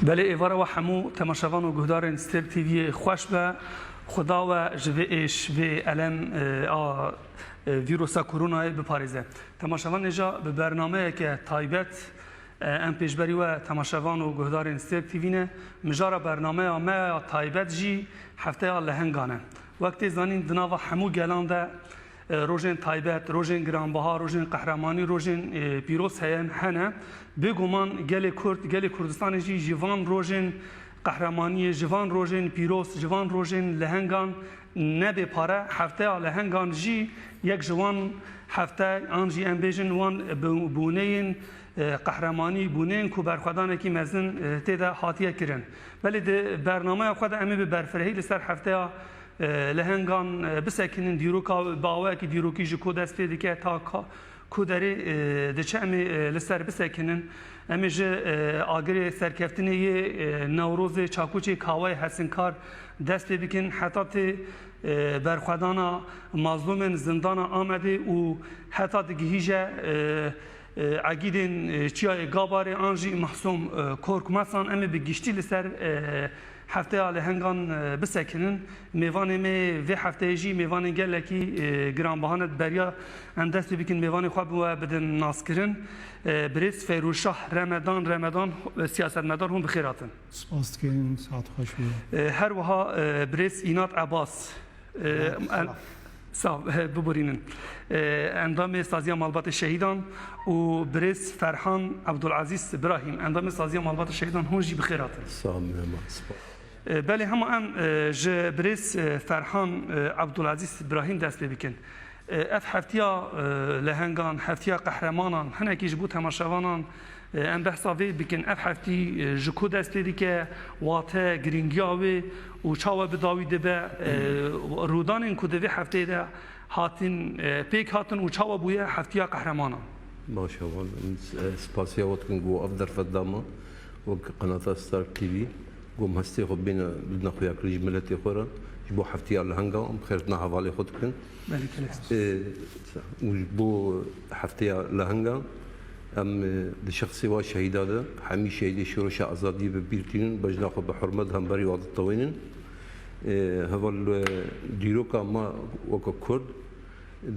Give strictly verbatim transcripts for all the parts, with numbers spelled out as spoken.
Belê, êvara we hemû temaşevan û guhdarên Stêrk T V'yê xweş be. Xuda we ji vê êş, vê elem, e, a, e, vîrusa koronayê biparêze. Temaşevan, êja bi bernameyeke taybet, e, em pêşberî we temaşevan û guhdarên Stêrk T V ne. Mijara bernameya me ya taybet jî hefteya lehengan e. Wek tê zanîn, di nava hemû gelan de e, rojên taybet, rojên giranbiha, rojên qehremanî, rojên, e, pîroz heye, hene. Bêguman gelê Kurd, gelê Kurdistanê jî ji van rojên qehremaniyê, ji van rojên pîroz, ji van rojên lehengan ne bê pare. Hefteya lehengan jî yek ji wan hefte, an jî em bêjin wan bû-, bûneyên, e, qehremanî, bûneyên ku berxwedanekî mezin, e, tê de hatiye kirin. Belê di bernameya xwe de em ê bi berfirehî li ser hefteya e, lehengan, e, bisekinin, dîroka, bi awayekî dîrokî ji ku dest pê dike, ta ka-, ku derê, e, diçe, em ê, e, li ser bisekinin. Em ê ji, e, agirê serkeftinê yê, e, Newrozê, Çakûçê Kawayê Hesinkar dest pê bikin, heta tê, e, berxwedana mazlûmên zindana Amedê û heta digihîje, e, e, egîdên, e, Çiyayê Gabarê an jî Mehsûm, e, Korkmazan, em ê bi giştî li ser, e, hefteya lehengan, e, bisekinin. Mêvanê me vê hefteyê jî mêvanên gelekî, e, giranbiha ne. Di beriya em dest pê bikin mêvanê xwe bi we bidin naskirin, e, birêz Feyrûzşah Remedan, Remedan, e, siyasetmedar, hûn bi xêr hatin. Spas dikin, saet xweş bû. E, her wiha, e, birêz Înat Ebas, e, Salam. Sav, e, biborînin. E, endamê Saziya Malbatê Şehîdan û birêz Ferhan Ebdulezîz Birahîm, endamê Saziya Malbatê Şehîdan, hûn jî bi xêr hatin. Sağ olun, spas. E, belê hema em, e, ji birêz, e, Ferhan, e, Ebdulezîz Birahîm dest pê bikin. E, ev heftiya, e, lehengan, heftiya qehremanan, hinekî ji bo temaşevanan, e, em behsa vê bikin. Ev heftî, e, ji ku dest pê dike, wate, girîngiya wê û çawa bi dawî dibe, e, rûdanên ku di vê hefteyê de hatin, e, pêk hatin û çawa bûye heftiya qehremanan? Baş e, wan, em, e, spasiya we dikin ku ev derfet da me, wek qenata Star T V, ku em hestê xwe bîne bidine xuyakirin ji miletê xwe re, ji bo heftiya lehenga, em xêrhatina hevalê xwe dikin. Belê, gelek spas. E, û ji bo hefteya lehenga, em, e, di şexsê wa şehîda de, hemî şehîdê şoreşa azadiyê bi bîr tînin, bejna xwe bi hurmet hemberî wa ditewênin. E, heval, e, dîroka me weke Kurd,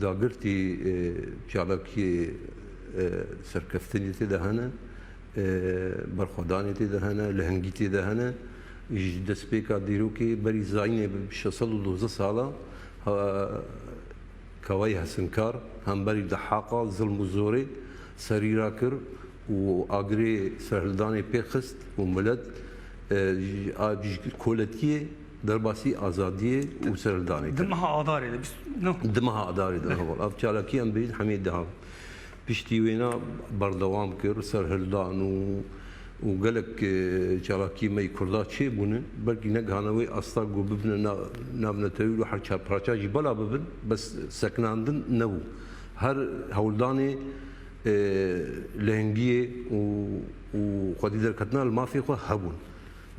dagirtî, e, çalakiyê, e, serkeftinê tê de hene, e, berxwedanê tê de hene, lehengî tê de hene. Ji destpêka dîrokê berî zayînê bi şeş sed û duwazdeh sala, ha, Kawayê Hesinkar hemberî dehaqa zilm û zorê serî rakir û agirê serhildanê pê xist û milet, e, ji, a, ji koletiyê derbasî azadiyê û serhildanê kir. Di meha Adarê de, bîst, no. Di meha Adarê de, heval. Ev çalakî em bêjin hemî deha. Piştî wêna berdewam kir, serhildan û, û gelek, e, çalakî me yê Kurda çêbûne. Belkî negihane wê asta ku bibine na-, navnetewî û her çar parça jî bela bibin, bes sekinandin nebû. Her hewldanê, e, lehengiyê û, û xwedî derketina li mafê xwe hebûn.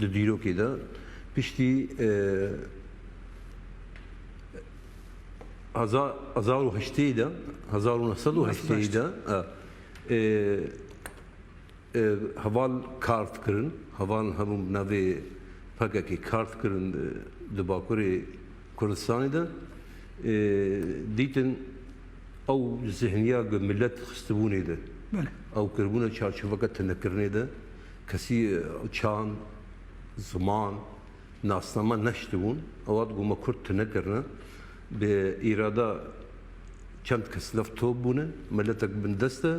Di dîrokê de piştî, e, hezar, hezar û heştê de, hezar û neh sed û heştê de, e, e, e, heval kar dikirin, heval hebûn bi navê P K K kar dikirin, e, di Bakurê Kurdistanê de, e, dîtin ew zihniya ku milet xistibûnê de. Belê. Ew kiribûne çarçoveke tinekirinê de, kesî, e, çand, ziman, nasname neştibûn. Ew hat ku me Kurd tune kirine. Bi îrada çend kes lev top bûne, miletek bindest e.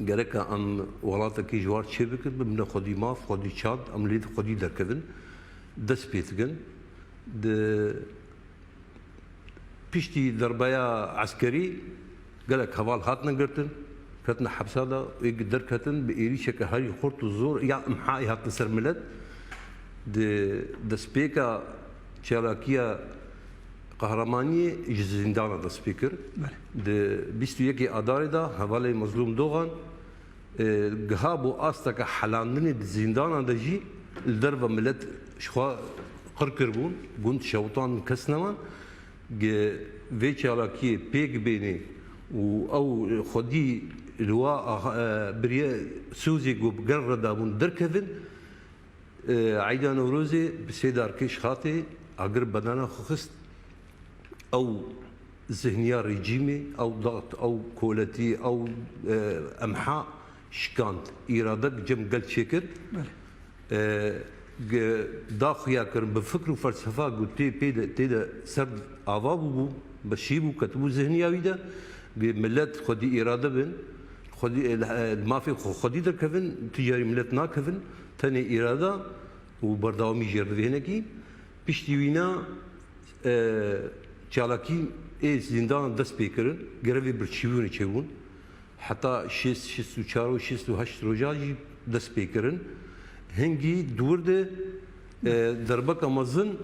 Gereka em welatekî ji war çêbikin, bibine xwedî maf, xwedî çand, em lê xwedî derkevin. Dest pê dikin. Di Piştî derbeya eskerî gelek heval hatine girtin, ketine hepsa de, êk derketin, bi êrîşeke herî xurt û zor ya imhayê hatine ser milet. Di destpêka çalakiya qehremaniyê ji zîndana dest pê kir. Belê. Di bîst û yekê Adarê de hevalê Mezlûm Dogan, e, giha bo asteke helandinê di zîndanan de jî li derve milet ji xwe qir kiribûn, gund şewitandin, kes neman. Gi vê çalakiyê pêk bênê û ew xwedî li wa aha-, e, biriye sozê ku bi gel re dabûn derkevin, E, Eyda Newrozê bi sê darkêş hatê, agir bedena xwe xist. Ew zihniya rejîmê, ew daxt, ew koletî, ew, e, emha şikand. Îradek cem gel çêkir. Belê. E, ge-, da xuya kirin bi fikr û felsefa ku tê pê de, tê de ser ava bûbû, beşî bû, ketibû zihniya wî de. Ge millet xwedî îrade bin, xwedî, e, li, e, li mafê xwe xwedî derkevin, tu carî millet nakevin, tenê îrada û berdewamî jê re divê hinekî. Piştî wîna, e, çalakî ê zîndanan dest pê kirin, grevê birçîbûnê çêbûn. Heta şêst, şêst û çar û şêst û heşt roja jî dest pê kirin. Hingî di wir de, e, derbeka mezin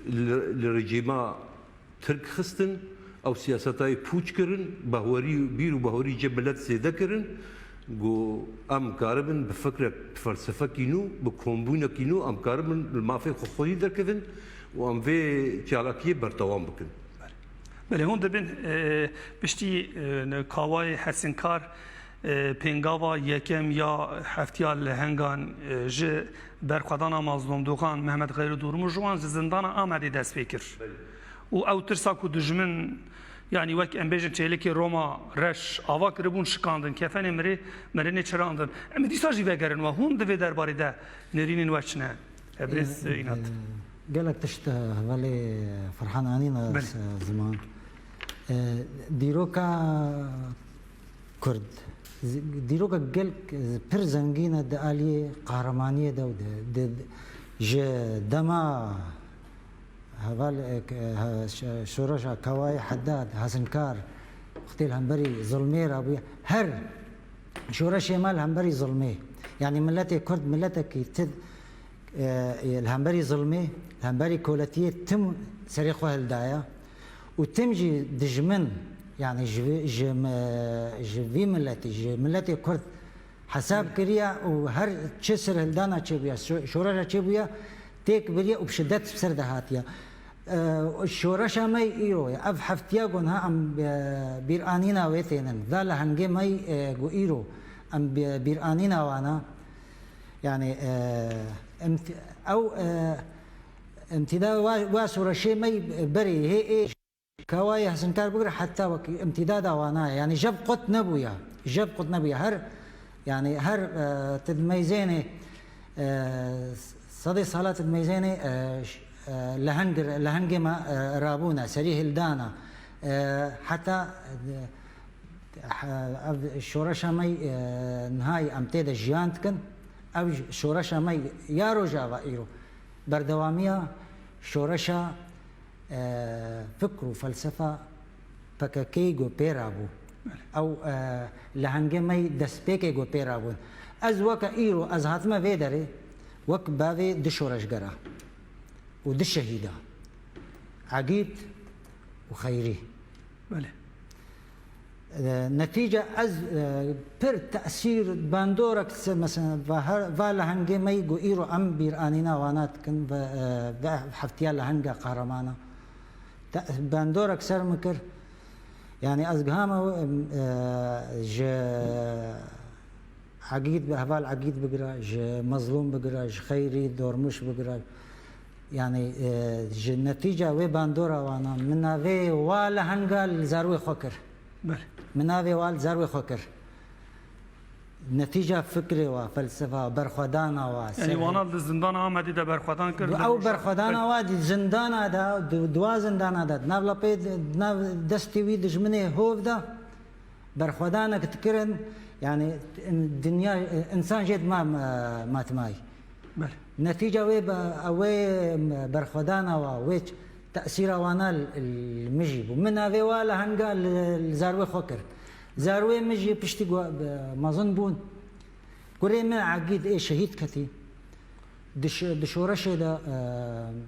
li, li rejîma Tirk xistin, ew siyaseta wê pûç kirin, bahwerî, bîr û bahwerî cem milet zêde kirin, ku em karibin bi fikrek, bi felsefekî nû, bi kombûnekî nû, em karibin li mafê xwe xwedî derkevin û em vê çalakiyê berdewam bikin. Belê, hûn dibin, e, piştî, e, Kawayê Hesinkar, e, pêngava yekem ya heftiya lehengan, e, ji berxwedana Mazlûm Dogan, Mehmet Xeyrî Dormûş wan ji zindana Amedê dest pê kir. Belê. Û ew tirsa ku dijmin, yanî wek em bêjin çêlikê Roma reş ava kiribûn, şikandin, kefenê mirê, mirinê çirandin. Em ê dîsa jî vegerin we. Hûn di vê derbarê de nêrînên we çi ne? Ebrêz Ê, Înat. e, Gelek tişt, e, hevalê Ferhan anîne Belê. s-, ziman. E, dîroka Kurd, z-, dîroka gelek, e, pir zengîn e di aliyê qahremaniyê de û de, de, de, ji dema heval, e, k-, e, he-, ş-, şoreşa Kawayê Heddad, Hesinkar, wextê li hemberî zilmê rabûye. Her şoreşê me li hemberî zilmê. Yanî miletê Kurd, miletekî ti e, e, li hemberî zilmê, li hemberî koletiyê tim serê xwe hildaye û tim jî dijmin, yanî ji vî, ji me, ji vî miletî, ji miletê Kurd hesab kiriye û her çi serhildana çêbûye, şo-, şoreşa çêbûye, têk biriye û bi şidet bi ser de hatiye. E, şoreşa me îro ye. Ev heftiya ku niha em, e, bîranîna wê tênin. Da lehengê me, e, ku îro em bi-, bîranîna wana. Yanî, e, imti-, ew, e, imtîda wa, wa şoreşê me berê hê ê Kawayê Hesinkar bigire heta wekî imtîdada wana ye. Yanî jev qut nebûye. Jev qut nebûye. Her, yanî her, e, tu dimeyzênê, e, sedê sala tu dimeyzênê, e, ş-, e, leheng, lehengê me, e, rabûne, serî hildana. E, heta, e, He-, ev şoreşa me, e, niha em tê de jiyan dikin. Ev j-, şoreşa me ya rojava îro. Berdewamiya şoreşa, e, fikr û felsefa P K K'yê ku pê rabû. Ew, e, lehengê me destpêkê ku pê rabûn. Ez weke îro, ez hatime vê derê, wek bavê du şoreşgera û du şehîda. Egîd û Xeyrî. Belê. E, netîce ez, e, pir tesîr, bandorek se-, mesela, va her, va lehengê me ku îro em bîranîna wana dikin ve, e, ve heftiya lehenga qahramana. Te-, bandorek ser min kir. Yanî ez gihame, e, ji Egîd bi-, heval Egîd bigire, ji Mezlûm bigire, ji Xeyrî Dormûş bigire. Yanî, e, ji netîca wê bandora wana min navê wa lehenga li zarwê xwe kir. Belê. Min navê wa li zarwê xwe kir. Netîca fikrê wa, felsefa, berxwedana wa, Yanî ser wana li zindana Amedê de berxwedan kir, Ew berxwedana wa di zindana de, di, di wa zindana de, di nav lapê, di nav destê wî dijminê hov de, berxwedanek dikirin, yanî dinya, însan jê dima, e, matmayî. Belê. Netîca wê be-, wê berxwedana wa, wê tesîra wana li, li min jî bû. Min navê wa lehenga li, li zarwê xwe kir. Zarwê min jî piştî ku, e, mezin bûn, kurê min Egîd ê şehîd ketî. Di ş-, di şoreşê de, e,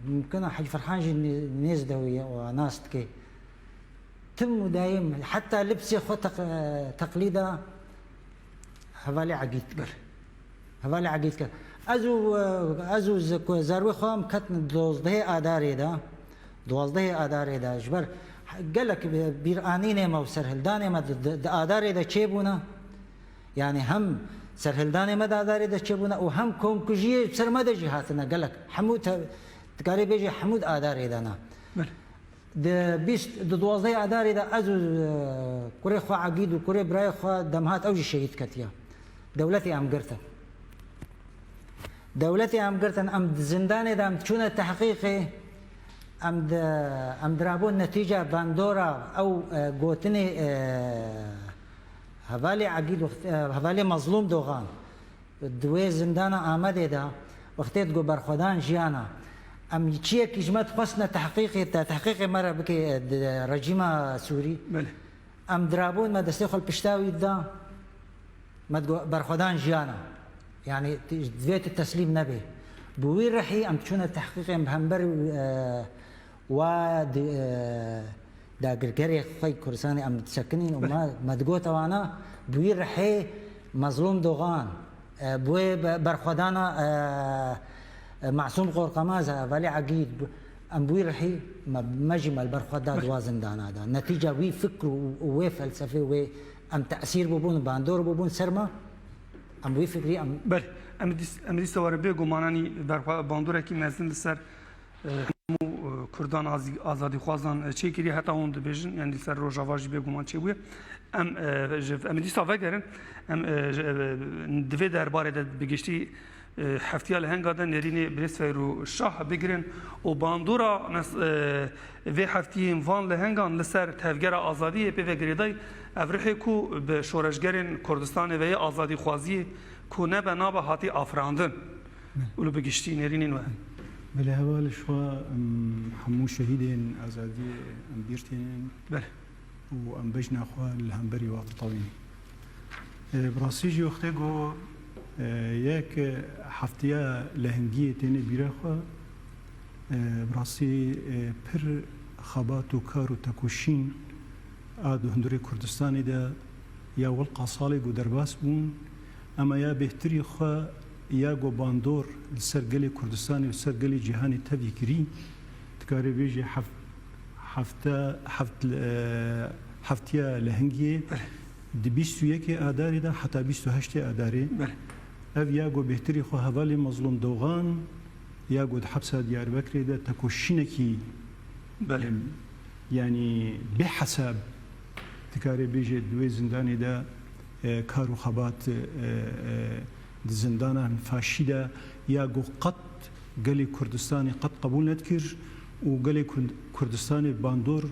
mimkin e Hecî Ferhan jî nê-, nêz de wî ye û nas dike. Tim û dayim, heta libsê xwe teq-, teqlîda hevalê Egîd kir. Hevalê Egîd kir. Ez û, ez û z-, ku zarwê xwe em ketin dozdehê Adarê de, dozdehê Adarê de, ji ber gelek bîranînê me û serhildanê me di, di, di Adarê de çêbûne. Yani hem serhildanê me di adarê de çêbûne û hem komkujiyê ser me de jî hatine gelek. Hemû te-, dikarê bêjî hemû di adarê de ne. Belê. Di bîst, di duwazdehê adarê de ez û, e, kurê xwe Egîd û kurê birayê xwe Demhat ew jî şehîd ketiye. Dewletê em girtin. Dewletê em girtin, em di zindanê de em diçûne tehqîqê, em di, em dirabûn netîca bandora ew, e, gotinê, e, hevalê Egîd û, e, hevalê Mezlûm Doxan. Di wê zindana Amedê de wextê digot berxwedan jiyana. Em çiyekî ji me dixwestine tehqîqê te, tehqîqê me re bike, e, di rejîma Sûrî. Belê. Em dirabûn, me destê xwe li pişta wî dida. Me digot berxwedan jiyana. Yani, tu, divê tu teslîm nebê. Bi wî rihî em diçûne tehqîqên bi hember, e, wa di, e, dagirkerê xwe Kurdistanê em disekinîn û me, me digot ewana bi wî rihê Mezlûm Doxan, e, bi wê be-, berxwedana, e, e, Masûm Qorqemaz, e, Velî Egîd, bi-, em bi wî rihî me, me jî me li ber xwe da di wa zindana de. Netîca wî fikr û, û wê felsefê wê em tesîr bûbûn, bandor bûbûn ser me, em wî fikrî em Belê, em dîs-, em dîsa were bêgumananî berxwe-, bandorekî mezin li ser, e, hemû, e, Kurdan azî-, azadîxwazan, e, çêkiriye, heta hûn dibêjin, yani li ser Rojava jî bêguman çêbûye. Em, e, ji, em dîsa vegerin, em, e, ji, e, di vê derbarê de bi giştî, e, heftiya lehenga de nêrînê Birêz Feyru Şah bigirin û bandora nes-, e, vê heftiyên van lehengan li ser tevgera azadiyê pê ve girêdayî, ev rihê ku bi şoreşgerên Kurdistanê ve yê azadîxwaziyê ku nebe nabe hatî afirandin. Belê. Û li bi giştî nêrînên we. Belê, heval ji xwe, em, hemû şehîdên azadiyê em bîr tînin. Belê. Û em bejna xwe li hemberî we titewîn. E, bi rastî jî wextê ku, e, yek, e, heftiya lehengiyê têne bîra xwe, e, bi rastî, e, pir xebat û kar û tekoşîn a di hundirê Kurdistanê de ya welqa salê ku derbas bûn, ema ya bêhtirî xwe ya ku bandor li ser gelê Kurdistanê û ser gelê cîhanê tevî kirî, dikare bêje heft, hefte, heft, e, heftiya lehengiyê di bîst û yekê Adarê de heta bîst û heştê Adarê. Belê. Ev ya ku bêhtirî xwe hevalê Mezlûm Doxan ya ku di hepsa Diyarbekirê de tekoşînekî, Belê. em, yanî bêhesab dikare bêje di wê zindanê de, e, kar û xebat, e, e, di zindanan faşî de ya ku qet gelê Kurdistanê qet qebûl nedikir û gelê Kurd-, Kurdistanê bandor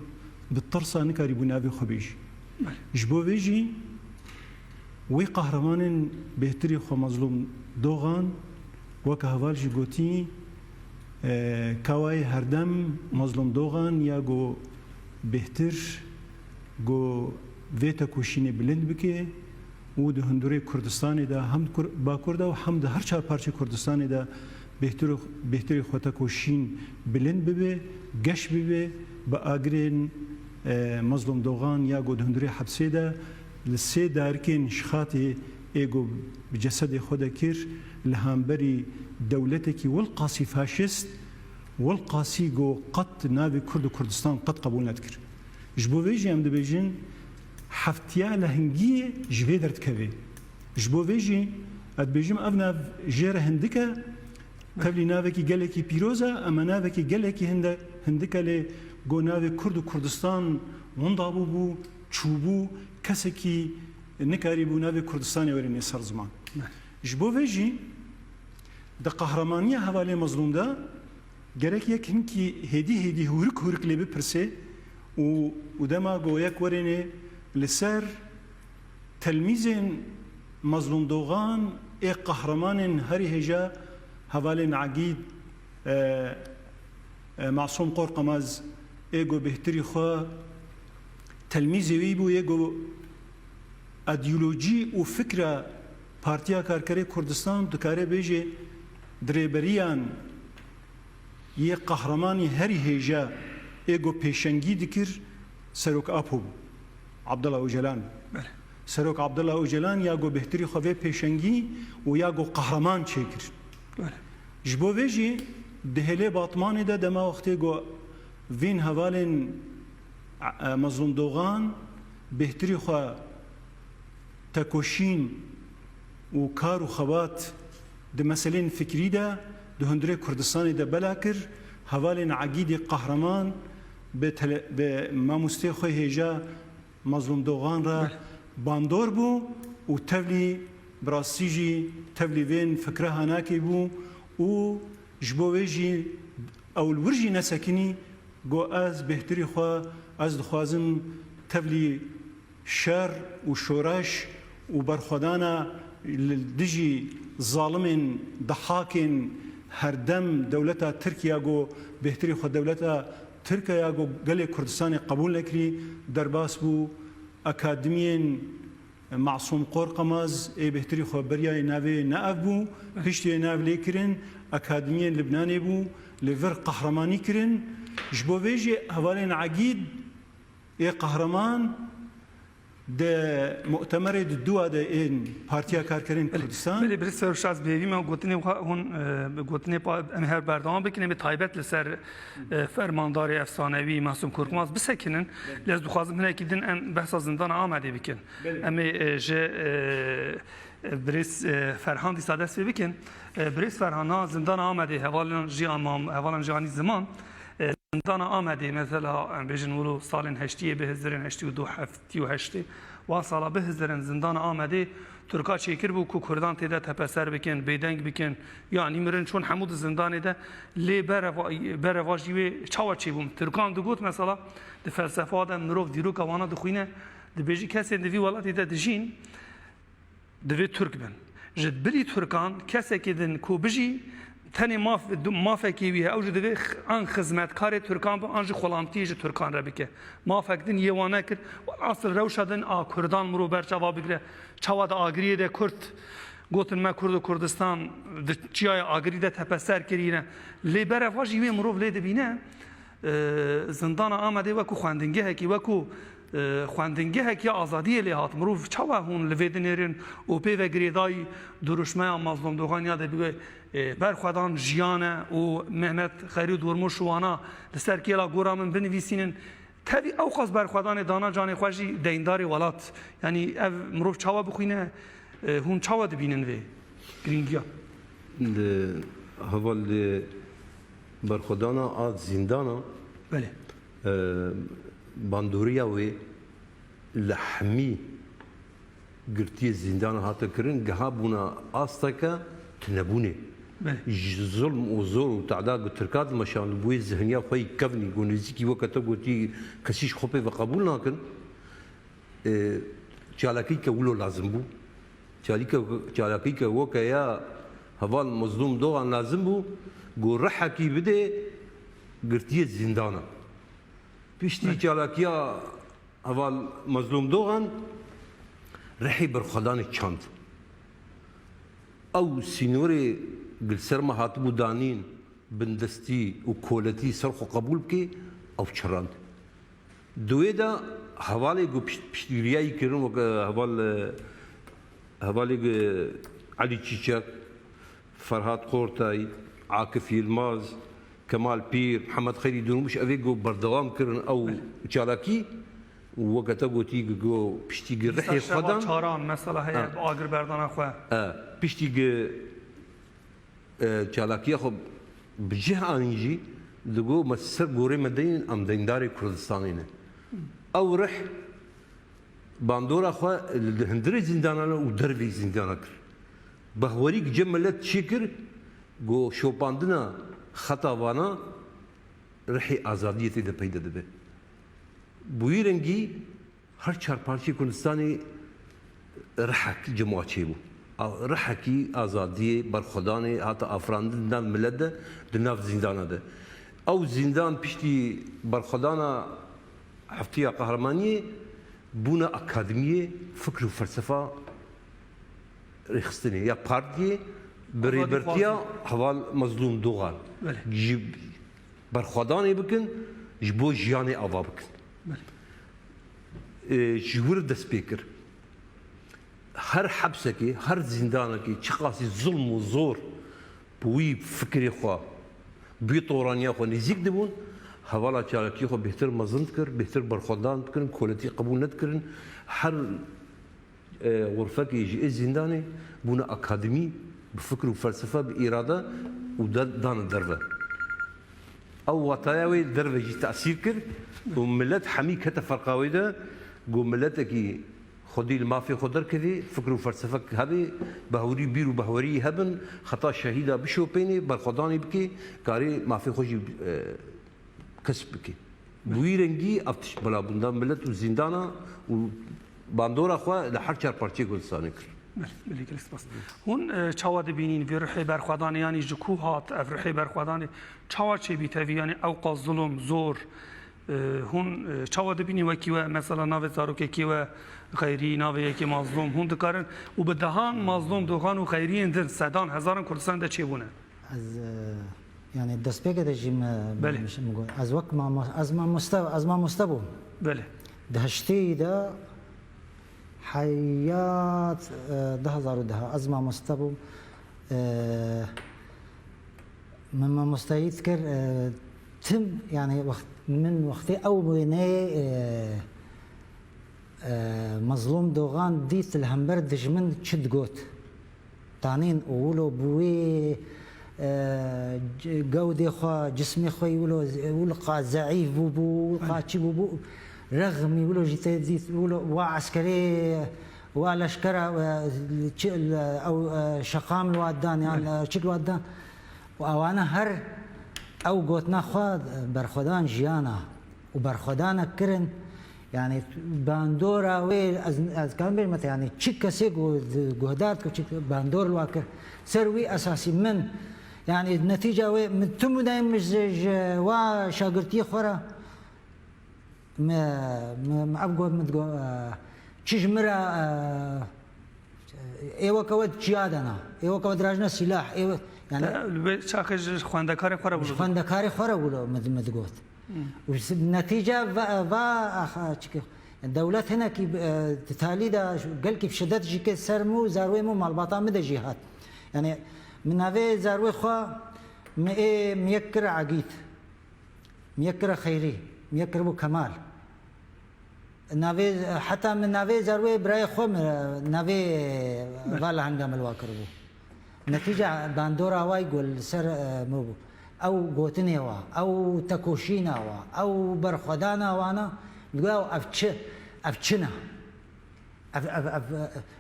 bi tirsa nikarîbû navê xwe bêjî. Belê. Ji bo vê jî wê qehremanên bêhtirî xwe Mezlûm Doxan, weke heval jî gotî, e, kawayê herdem Mezlûm Doxan ya ku bêhtir ku vê tekoşînê bilind bike û di hundirê Kurdistanê de hem di Kur-, Bakur de û hem di her çar parçê Kurdistanê de bêhtir û, bêhtirê xwe tekoşîn bilind bibe, geş bibe, bi agirên, e, Mezlûm Doxan ya ku di hundirê hepsê de li sê darikên şixatê ê ku bi cesedê xwe de kir, li hemberî dewletekî wilqasî faşîst, wilqasî ku qet navê Kurd û Kurdistan qet qebûl nedikir. Ji bo vê jî em dibêjin, heftiya lehengiyê ji vê derdikeve. Ji bo vê jî ez dibêjim, ev nav jê re hindik e, tevlî navekî gelekî pîroz e, ema navekî gelekî hinde-, hindik e, lê go navê Kurd û Kurdistan winda bûbû, çûbû, kesekî nikarîbû navê Kurdistanê werêne ser ziman. Ji bo vê jî di qehremaniya hevalê Mezlûm de gerek yek hinkî hêdî hêdî hûrik hûrik lê bipirsê û, û dema go yek werêne li ser telmîzên Mezlûm Doxan ê qehremanên herî hêja hevalên Egîd, e, e, Masûm Qorqemez ê go bêhtirî xwe telmîzê wî bû, yê go îdeolojî û fikra Partiya Karkerê Kurdistan dikare bêje di rêberiyan yê qehremanî herî hêja ê go pêşengî dikir Serok Apo bû. Abdullah Ocalan. Belê. Serok Abdullah Ocalan ya go bêhtirî xwe vê pêşengî û ya go qehreman çêkir. Belê. Ji bo vê jî di hêlê Batmanê de dema wextê go vîn hevalên, e, Mezlûm Doxan bêhtirî xwe tekoşîn û kar û xebat di meselên fikrî de di hundirê Kurdistanê de bela kir. Hevalên Egîdê Qehreman bi tele-, bi mamostê xwe hêja Mazlûm Doxan re bandor bû û tevlî, bi rastî jî tevlî vên fikra hanakê bû û ji bo wê jî ew li wir jî nesekinî, got, ez bêhtirî xwe, ez dixwazim tevlî şer û şoreş û berxwedana li dijî zalimên dehakên herdem dewleta Tirk ya ku bêhtirî xwe dewleta Tirk e ya ku gelê Kurdistanê qebûl nekirî, derbas bû. Akademiyên Masûm Qorqemaz ê bêhtirî xwe beriyayê navê ne ev bû, piştî yê nav lê kirin, Akademiyên Libnanê bû, li vir qehremanî kirin. Ji bo vê jî hevalên Egîd ê qehreman di mu'temerê di dua de ên Partiya Karkerên Kurdistan. Belê, belê, Serok Şaz, bi hêvî me gotinê xwe hûn, e, bi gotinê pa-, em her berdewam bikin, em ê taybet li ser, e, fermandarê efsanewî Masûm Korkmaz bisekinin. Lê ez dixwazim hinekî din em behsa zindana Amedê bikin. Belê. Em ê, e, ji, e, e, birêz, e, Ferhan dîsa dest pê bikin. E, birêz Ferhan, na zindana Amedê hevalan jî anî ziman. E, Zindana Amedê, mesela, em bêjin wilo salên heştiyê bihizirin, heştî û du, heftî û heştê, wan sala bihizirin, zindana Amedê Tirka çêkiribû ku Kurdan tê de tepeser bikin, bêdeng bikin, yanî mirin, çûn hemû di zindanê de. Lê bereva, bereva jî wê çawa çêbûn? Tirkan digot, mesela, di felsefa de mirov dîroka wana dixwîne, dibêjî kesên di vî welatê de dijîn, divê Tirk bin. Ji bilî Tirkan kesekî din ku bijî, tenê maf, du, mafekê wî heye, ew jî divê x-, an xizmetkarê Tirkan be, an jî xulamtiyê ji Tirkan re bike. Mafek din yê wan nekir. Welhasil rewşa din a Kurdan mirov ber çava bigire. Çawa di agiriyê de Kurd, gotin me Kurd û Kurdistan di çiyayê agirî de tepeser kirîne. Lê bereva jî wê mirov lê dibîne. E, Zindana Amedê wekû xwendingehekî, wekû, e, xwendingehek ya azadiyê lê hat. Mirov çawa hûn li vê dinêrin û pê ve girêdayî duruşmeya Mazlûm Doxan ya de bî, e, berxwedan jiyan e û Mehmet Xerî û Dormûş wana li ser kêla gora min binivîsînin. Tevî ewqas berxwedanê dana canê xwe jî deyndarê welat. Yanî ev mirov çawa bixwîne, e, hûn çawa dibînin vê girîngiya? Li heval li berxwedana a zîndana, Belê. e, bandoriya wê li hemî girtiyê zîndana hate kirin, giha bûna asteke tunebûnê. Belê. Ji zulm û zor û teda ku Tirka dimeşandibûyê zihniya xwe yî kevnî, ku nêzîkî weke te gotî kesî ji xwe pê ve qebûl nakin. E, çalakî ke wilo lazim bû. Çalîke, çalakî ke weke ya heval Mazlûm Dogan lazim bû, ku rihekî bidê girtiyê zîndana. Piştî Belê. Çalakiya heval Mazlûm Dogan rihê berxwedanê çand. Ew sînorê gilserma hatibû danîn, bindestî û koletî ser xwe qebûl bike, ew çirand. Di wê de hevalê ku pişt-, piştgiriyayî kirin, weke heval, e, hevalê ku Elî Çîçek, Ferhat Kortay, Akif Yilmaz, Kemal Pîr, Mihemed Xeyrî Durmuş, evê ku berdewam kirin ew çalakî, û weke te gotî ku, ku piştî ku rihê xwe dan. Çaran, mesela heye, Ha. bi agir berdana xwe. E, piştî ku e, çalakiya xwe bi cih anîn jî, digo me ser gorê me deynin, em deyndarê Kurdistanê ne. Ew rih bandora xwe li hundirê zîndana û derveyî zîndana kir. Behwerî cem milet çê kir, go şopandina xeta vana rihê azadiyê tê de peyde dibe. Bi wî rengî her çar parçeyê Kurdistanê rihek cem wa çêbû. A-, rihekî azadiyê, berxwedanê hate afirandin di nav milet de, di nav zîndana de. Ew zîndan piştî berxwedana Heftiya Qehremaniyê bûne akademiyê fikr û felsefa rêxistinê ya partiyê bi Azadî rêbertiya xwazî. Heval Mezlûm Dogan. Belê. Ji berxwedanê bikin, ji bo jiyanê ava bikin. Belê. E, ji wir dest pê kir. Her hepsekê, her zîndanekê, çiqasî zilm û zor bi wî fikirê xwe, bi wî toraniya xwe nêzîk dibûn, hevala çalakiyê xwe bêhtir mezin dikir, bêhtir berxwedan dikirin, koletî qebûl nedikirin. Her E, xurfekê ji ê zîndanê bûne akademî, bi fikr û felsefe, bi îrade û de-, dane derve. Ew wataya wê derve jî tesîr kir û milet hemî kete ferqa wê de, ku miletekî xwedî li mafê xwe derkevê, fikr û felsefek hebê, behwirî, bîr û behwerî hebin, xeta şehîda bişopênê, berxwedanê bikê, karê mafê xwe jî, e, kesb bikê. Bi wî rengî ev tişt bela bûn da milet û zîndana û bandora xwe li her çar parçeyê Kurdistanê kir. Belê, belê, gelek spas. Hûn, e, çawa dibînîn vê ruhê berxwedanê, yanî ji ku hat ev ruhê berxwedanê? Çawa çêbî tevî, yanî ewqas zulm, zor, e, hûn, e, çawa dibînî wekî we, mesela navê zarokekî we Xeyrî, navê yekê Mazlûm, hûn dikarin û bi dehan Mazlûm Dogan û Xeyriyên din, sedan, hezaran Kurdistan de çêbûne? Ez, e, yani destpêkê de jî me, Belê. me, me got. Ez wek mamo-, ez mamoste, ez mamoste bûm. Belê. Di heştê de heyat, e, du hazar û deh ez mamoste bûm. E, min mamosteyî dikir, e, tim, yani wext, min wextê ew wêneyê, e, e, Mazlûm Dogan dît li hember dijmin çi digot. Tanîn û wilo bi wî, e, c-, gewdê xwe, cismê xwe wilo, wilo qa zeîf bûbû, qa Belê. çi bûbû, rexmî wilo jî tê dît, wilo wa eskerê, wa leşkera, e, çi, ew, e, şeqam li wa dan, yan, Belê. e, çi li wa dan. Û ewana her ew gotina xwe berxwedan jiyana û berxwedanek kirin. Yani bandora wê, ez, ez karim bêjim te, yani çi kesê ku guhdar dike, çi bandor li wa kir. Ser wî esasî min, yani netîca wê, min tim û dayim ji, ji wa şagirtiyê xwe re, me, me, me ev got, min digot, e, çi ji min re, e, ê weke we çiya dana, ê weke we dirajne sîlah, ê we, yani Te li wê çaxê ji xwendekarê xwe re ji wilo. xwendekarê xwe re wilo min, min digot. Hmm. Û si-, netîce va, va, axa, çike, dewlet hinekî, e, di talî de gelkî bi şidet jî ke ser min û zarwê min û malbata min de jî hat. Yani min navê zarwê xwe, min ê, min yek kir Egîd. Min yek kir Xeyrî. Min yek kiribû Kemal. Navê, heta min navê zarwê birayê xwe min, navê Belê. va lehenga min li wa kiribû. Netîca bandora wa ku li ser, e, min bû. Ew gotinê wa, ew tekoşîna wa, ew berxwedana wana, digo ew ev çi, ev çi ne? Ev, ev, ev,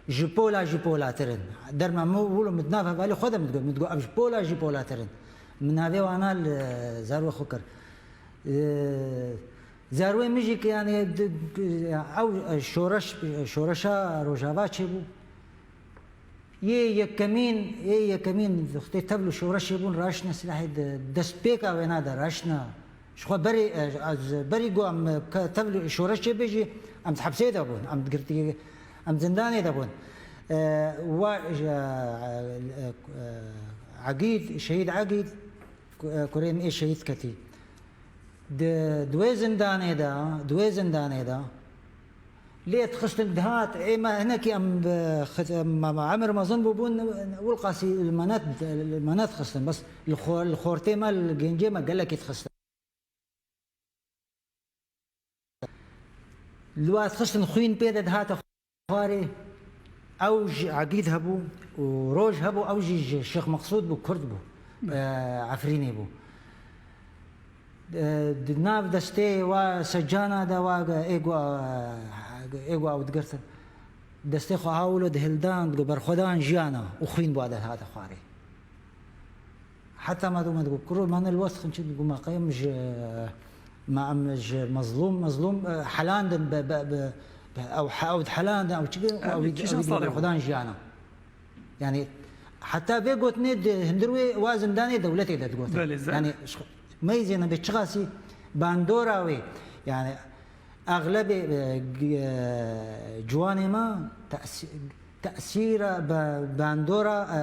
e, ji pola jî polatir in. Derma min wilo min di nav hevalê xwe de min digot, min digot, ev ji pola jî polatir in. Min navê wana li zarwê xwe kir. E, Zarwê min jî ki, yani, di, di, ew, e, şoreş, şoreşa Rojava çêbû. Yê yekemîn, yê yekemîn wextê tevl û şoreşê bûn, raştine silahê di destpêka wêna de raştine. Ji xwe berî, e, ez berî got em, e, ke tevl û şoreş çêbê jî, em di hepsê de bûn, em di girtî, em zindanê de bûn. E, wa, e, e, e, Egîd, şehîd Egîd, ku-, e, kurê min ê şehîd ketî. Di, di wê zindanê de, di wê zindanê de lê dixistin dihat, ê me hinekî em bi xit-, em, em emir mezin bûbûn, wilqasî li me ne, li me nedixistin. Bes li xo-, li xortê me, li gencê me gelekî dixistin. Li wa dixistin xwîn pê de dihate xwarê. Ew ji Egîd hebû û Roj hebû, ew jî ji Şêx Meqsûd bû, Kurd bû. Belê. E, Efrînê bû. E, di nav destê wa secana de wa ê ku, ê ku ew digirtin. Destê xwe ha wilo dihildan, digo berxwedan jiyana û xwîn bi wa de hate xwarê. Heta me dû me digo, kuro, me ne li we dixin çi, digo, me qey em ji, me em ji mezlûm, mezlûm, e, helandin be, be, be, be, ew he-, ew dihelandin, ew çi, Em ew, kîjan ew salê bû? berxwedan jiyana. Yani, heta vê gotinê di hundir wê wa zindanê dewletê de digotin. Belê, zen- Yani, ji xwe-, meyzê nebe çiqasî bandora wê, yani, exlebê, e, g-, e, ciwanê me tesî-, tesîra be-, bandora, e,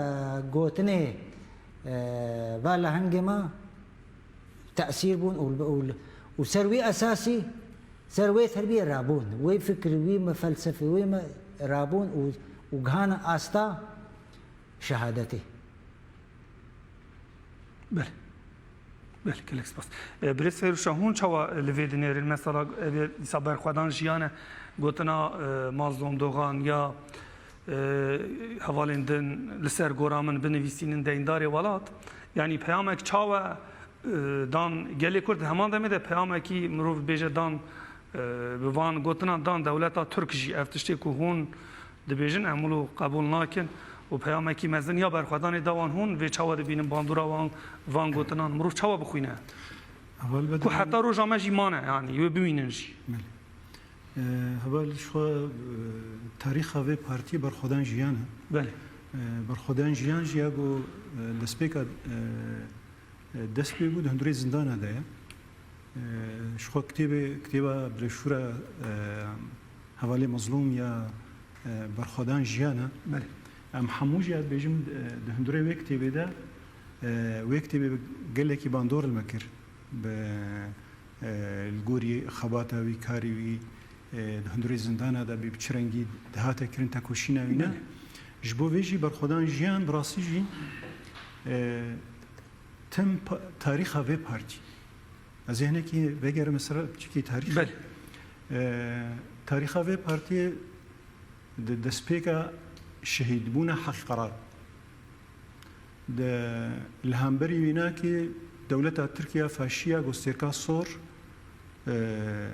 gotinê, e, va lehengê me tesîr bûn û, û, û ser wî esasî, ser wê terbiyê rabûn, wê fikir, wî me felsefê, wê me rabûn û, û gihane asta şehadetê. Belê. Belê, gelek spas. E, Birêz Fêrûşa, hûn çawa li vê dinêrin? Mesela, e, dîsa berxwedan jiyane gotina, e, Mazlûm Dogan ya, e, hevalên din li ser gora min binivîsînin deyndarê welat. Yanî peyamek çawa, e, dan gelê Kurd, heman demê de peyamekî mirov bêje dan, e, bi van gotinan dan dewleta Tirk jî ev tiştê ku hûn dibêjin em wilo qebûl nakin û peyamekî mezin ya berxwedanê da wan hûn vê çawa dibînin bandora wan, van gotinan mirov çawa bixwîne? Heval Bedrî. Ku heta roja me jî mane, yanî wê bimînin jî. Belê. E, heval ji xwe, e, tarîxa vê partî Berxwedan Jiyan e. Belê. E, Berxwedan Jiyan jî ya ku, e, destpêka, e, e, dest pê bû di hundirê zindana de ye. E, ji xwe kitêbê, kitêba broşûra, e, Hevalê Mezlûm ya, e, Berxwedan Jiyan e. Belê. Em hemû jî ez dibêjim, e, di hundirê wê kitêbê de, e, wê kitêbê bi gelekî bandor li me kir. Bi, e, li gorî xebata wî, karê wî, e, di hundirê zindana de bî, bi çi rengî dihate kirin tekoşîna wî ne. Belê. Ji bo vê jî Berxwedan Jiyan bi rastî jî, e, tim pa-, tarîxa vê partî. Ez ê hinekî vegerim ser piçekî tarîxê. Belê. E, tarîxa vê partiyê di destpêka şehîdbûna Heqî Qerar. Di, li hemberî wînakê dewleta Tirkiya faşiya Gostêrka Sor, e,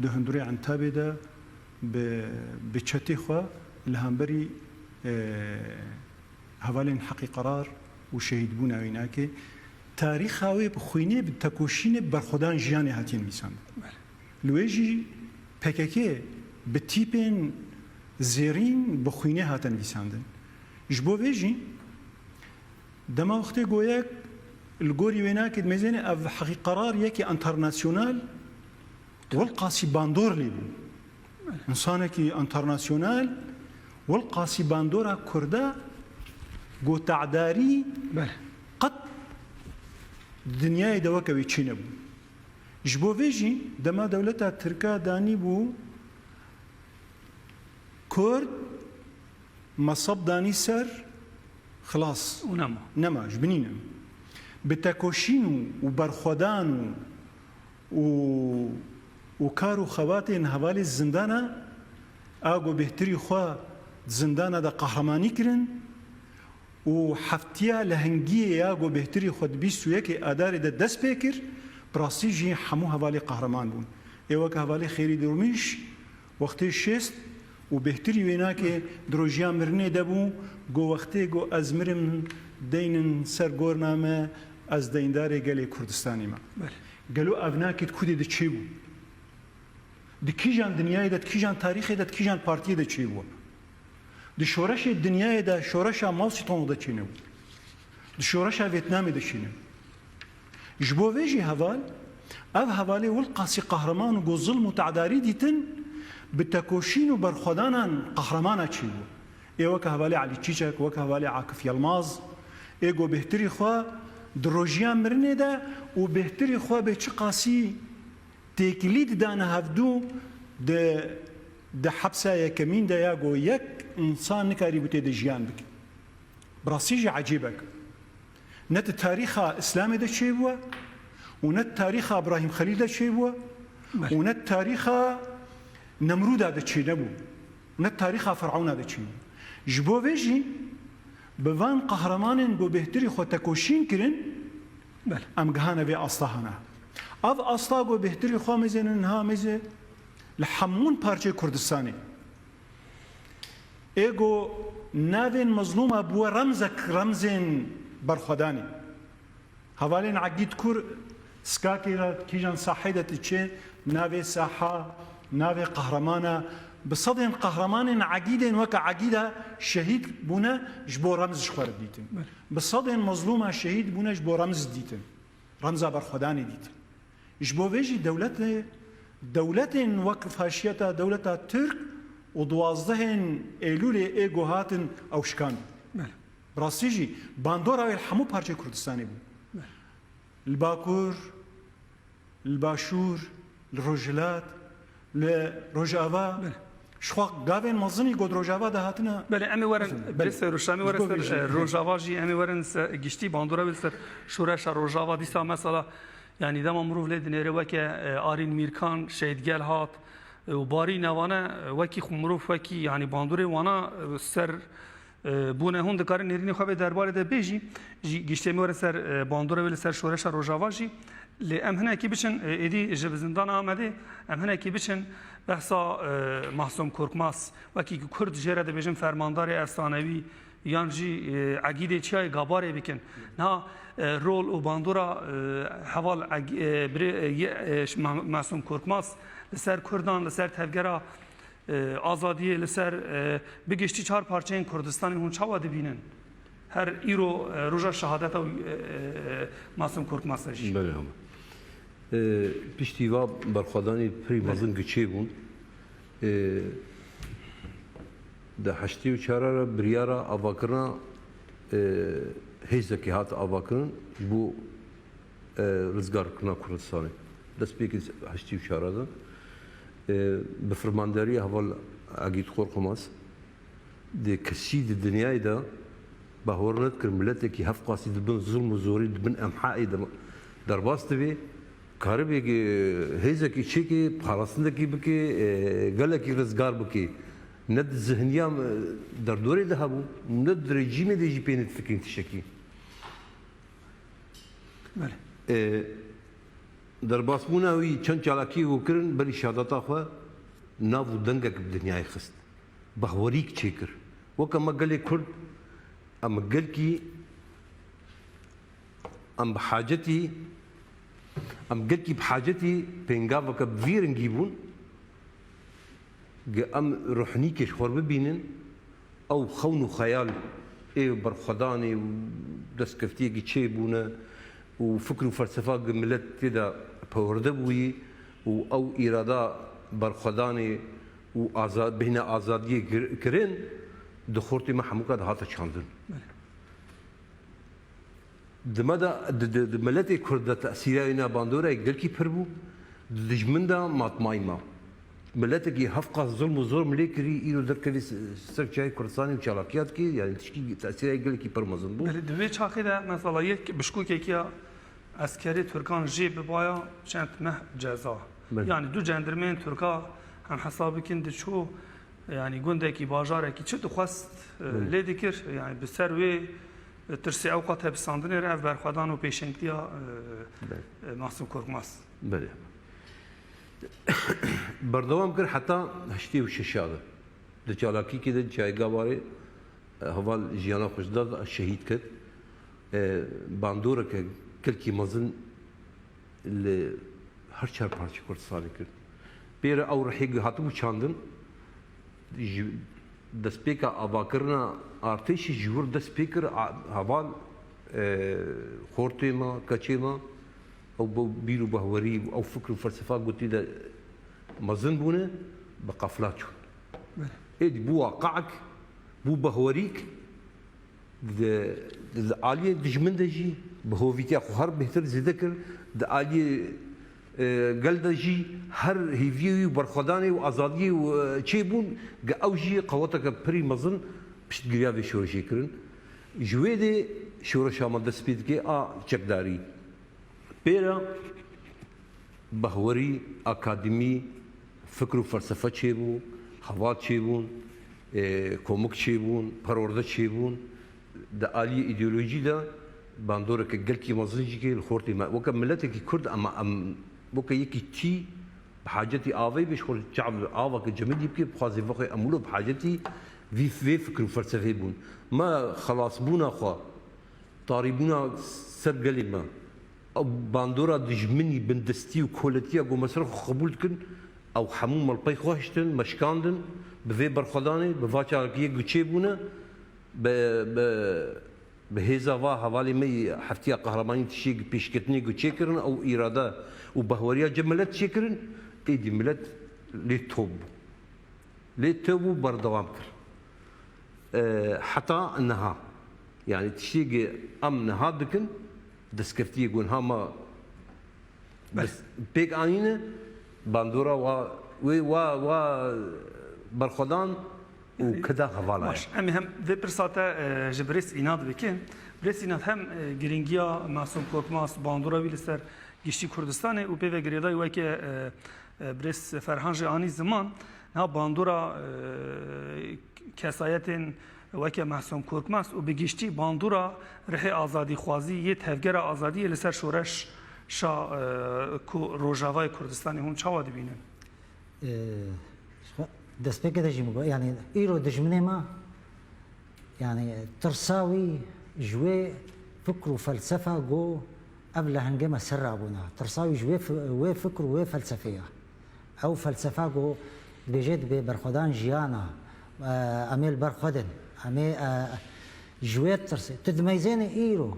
di hundirê Entabê de bi, bi çetê xwe li hemberî, e, hevalên Heqî Qerar û şehîdbûna wînakê tarîxa wê bi xwînê, bi tekoşînê, bi Berxwedan Jiyanê hatiye nivîsandin. Belê. Li wê jî P K K bi tîpên zêrîn bi xwînê hate nivîsandin. Ji bo vê jî dema wextê ku yek li gorî wênakê dimêzêne ev Heqî Qerar yekî enternasyonal wilqasî bandor lê bû. Însanekî enternasyonal wilqasî bandora Kurda ku te'darî Belê. qet dinyayê de weke wî çênebû. Ji bo vê jî dema dewleta Tirka danîbû Kurd mesab danî ser, xilas. Û nema. Nema, ji binî nema. Bi tekoşîn û, û berxwedan û, û, û kar û xebatên hevalê zindana, a ku bêhtirî xwe di zindana de qehremanî kirin, û heftiya lehengiyê ya ku bêhtirî xwe di bîst û yekê Adarê de dest pê kir, bi rastî jî hemû hevalê qehreman bûn. Ê weke hevalê Xêrî Durmîş wextê şêst û bêhtirî wênakê di rojiya mirinê de bû, ku wextê ku ez mirim deynin ser gorna me, ez deyndarê gelê Kurdistanê me. Belê. Gelo ev nakê di kudê de çêbû? Di kîjan dinyayê de, di kîjan tarîxê de, di kîjan partiyê de çêbû? Di şoreşê dinyayê de, şoreşa Mao Zedong de çênebû. Di şoreşa Vêtnamê de çênebû. Ji bo vê jî heval, ev hevalê wilqasî qehreman û ku zilm û te'darî dîtin, bi tekoşîn û berxwedanan qehreman a çêbû. Ê weke hevalê Elî Çîçek, weke hevalê Akif Yilmaz, ê ku bêhtirî xwe di rojiya mirinê de û bêhtirî xwe bê çiqasî têkilî didane hevdû di, di hepsa yekemîn de ya ku yek însan nikarîbû tê de jiyan bike. Bi rastî jî ecêbek. Ne di tarîxa Îslamê de çêbûye û ne di tarîxa Îbrahîm Xelîl de çêbûye Belê. û ne di tarîxa Nemrûda de çênebû. Ne di tarîxa Firawna de çêbû. Ji bo vê jî bi van qehremanên ku bêhtirî xwe tekoşîn kirin, Belê. em gihane vê asta hene. Ev asta ku bêhtirî xwe mêzênin niha mêze li hemûn parçeyê Kurdistanê. Ê ku navên mezlûma bûye remzek, remzên berxwedanê. Hevalên Egîd Kur, Skakê de kîjan sahê de diçe, navê saha, navê qehreman e. Bi sedên qehremanên Egîdên weke Egîda şehîd bûne, ji bo remz ji xwe re dîtin. Belê. Bi sedên mezlûma şehîd bûne, ji bo remz dîtin. Remza berxwedanê dîtin. Ji bo vê jî dewletê, dewletên wek faşiyeta dewleta Tirk û duwazdehên Eylûlê ê ku hatin ew şikandin. Belê. Bi rastî jî bandora wê li hemû parçeyê Kurdistanê bû. Belê. Li Bakur, li Başûr, li Rojhilat, li Rojava. Belê. Ji xwe gavên mezin î ku di Rojava de hatine. Belê, em ê werin, Belê. Birêz Seyroş, em ê werin Ji bo ser, vê jî. e, Rojava jî, em ê werin ser, giştî bandora wê li ser şoreşa Rojava. Dîsa mesela, yanî dema mirov lê dinêre weke, e, Arîn Mîrkan, Şehîd Gel hat, û barî navane, e, wekî xwe mirov, wekî, yanî bandorê wana, e, ser, e, bûne hûn dikarin nêrînê xwe bê derbarê de bêjî. Jî giştê me were ser, e, bandora wê li ser şoreşa Rojava jî. Lê em hinekî biçin, e, êdî ji bi zindana Amedê, em hinekî biçin behsa, e, Mahsûm Korkmaz, wekî ku Kurd jê re dibêjin fermandarê efsanewî, yan jî, e, egîdê çiyayê Gabarê bikin. Niha, e, rol û bandora, e, heval Eg-, e, birê, e, ye-, e, ş-, Ma-, Masûm Korkmaz li ser Kurdan, li ser tevgera, e, azadiyê, li ser, e, bi giştî çar parçeyên Kurdistanê hûn çawa dibînin? Her îro, e, roja şehadeta, e, e, e, Masûm Korkmaz e jî. Belê hema. E, piştî va berxwedanî pirî Belê. mezin giçê bûn. E, Di heştê û çar re biryara avakirina, e, hêzekê hat avakirin bo, e, rizgarkirina Kurdistanê. Destpêkê heştê û çar de, e, bi fermandariya heval Egîd Korkmaz, di kesî di dinyayê de bawer nedikir miletekî hevqasî di bin zulm û zorî, di bin emhaê de derbas divê. Karibê hêzekî çêkê, parastinekî bike, e, gelekî rizgar bike. Ne di zihniya, e, derdorê de hebû, ne di rejîmê de jî pê nedifikirîn tiştekî. Belê. E, derbasbûna wî çend çalakiyê ku kirin, berî şehadeta xwe nav û dengek bi dinyayê xist. Bahwerîk çêkir. Weke me gelê Kurd, em gelkî Em bi hacetî, em gelkî bi hacetî pêngaveke bi vî rengî bûn, gi em ruhnîkê ji xwe bibînin, ew xewn û xeyal ê berxwedanê û destkeftiyekî çêbûne û fikr û felsefa gi milet tê de perwerde bûyî û ew îrada berxwedanê û aza-, bêhna azadiyê kir-, kirin, di xortê me hemûka dihate çandin. Belê. Di me de, di, di, di miletê Kurd de tesîra wî na bandorayê gelkî pir bû. Di dijmin de matmayî ma. Miletekî hevqas zilm û zorm lê kirî, îro derkevî s-, ser çiyayê Kurdistanê û çalakiya dikê, yanî tişkî tesîra wî gelekî pir mezin bû. Belê, di vê çaxê de mesela yek bişkokekî ya eskerê Tirkan jê bibaya çend meh ceza. Belê. Yanî du cendirmeyên Tirka hem hesab bikin diçû, yanî gundekî, bajarekî çi dixwest, e, Belê. lê dikir, yanî bi ser wê, e, tirsê ew qat hepsandinê re ev berxwedan û pêşengtiya, e, Belê. e, Masûm Korkmaz. Belê. Berdewam kir heta heştê û şeş de. Di çalakîkê de çiyayê Gabarê, e, heval jiyana xwe ji dest da, şehîd kir. E, bandoreke gelkî mezin li her çar parçeyê Kurdistanê kir. Pê re ew rihê ku hatibû çandin, ji destpêka avakirina artêşî ji wir dest pê kir, a-, heval, e, xortê me, keçê me, ew bi bîr û behwerî, ew fikr û felsefa gotî de mezin bûne, bi qefla çûn. Belê. Êdî bû waqaek, bû behwerîk, Di, di aliyê dijmin de jî bi hovîtiya xwe her bêhtir zêde kir, di aliyê, e, gel de jî her hêviyê wî û berxwedanê û azadiyê û, e, çêbûn, gi ew jî qeweteke pirî mezin piştgiriya vê şoreşê kirin. Ji wê dê şoreşa me dest pê dike a çekdarî. Pê re behwerî, akademî, fikr û felsefe çêbû, heval çêbûn, e, komik çêbûn, perwerde çêbûn. Di aliyê îdeolojî de bandoreke gelkî mezin jî kê li xortê me. Weke miletekî Kurd em, em weke yekî tî bi hacetî avê bê, ji xwe çav aveke cemidî bike, bixwaze vexwe em wilo bi hacetî vî, vê fikr û felsefê bûn. Me xelasbûna xwe, tarîbûna ser gelê me, ew bandora dijminî, bindestî û koletiya ku me ser xwe qebûl dikin, ew hemû me li pey xwe hiştin, me şikandin, bi vê berxwedanê, bi va çalakiyê ku çêbûne, bi, bi, bi hêza va hevalê me yê heftiya qehremanî tiştê pêşketinê ku çêkirin, ew îrade û behweriya cem milet çêkirin, êdî milet lê top bû. Lê top bû berdewam kir. E, heta niha. Yanî tiştê ku em niha dikin, destkeftiyê ku niha me Belê. dest pêk anîne, bandora wa, wê wa, wa berxwedan û Yanî, kida hevala ye. Baş, em ê hem vê pirsa te, e, ji birêz Înat bikin. Birêz Înat hem, e, girîngiya Masûm Korkmaz, bandora wî li ser giştî Kurdistanê û pê ve girêdayî weke, e, Birêz Ferhan jî anî ziman, niha bandora, e, kesayetên weke Mehsûm Korkmaz û bi giştî bandora rihê azadîxwazî yê Tevgera Azadiyê li ser şoreşa, e, ku Rojavayê Kurdistanê hûn çawa dibînin? E, destpêkê de jî min got, yanî îro dijminê me, yanî tirsa wî ji wê fikr û felsefa ku ev lehengê me ser rabûna. Tirsa wî ji wê fi-, wê fikr û wê felsefê ye. Ew felsefa ku dibêje, dibê berxwedan jiyana, e, em ê li ber xwe din, em ê, e, ji wê tirsê. Tu dimeyzênê îro,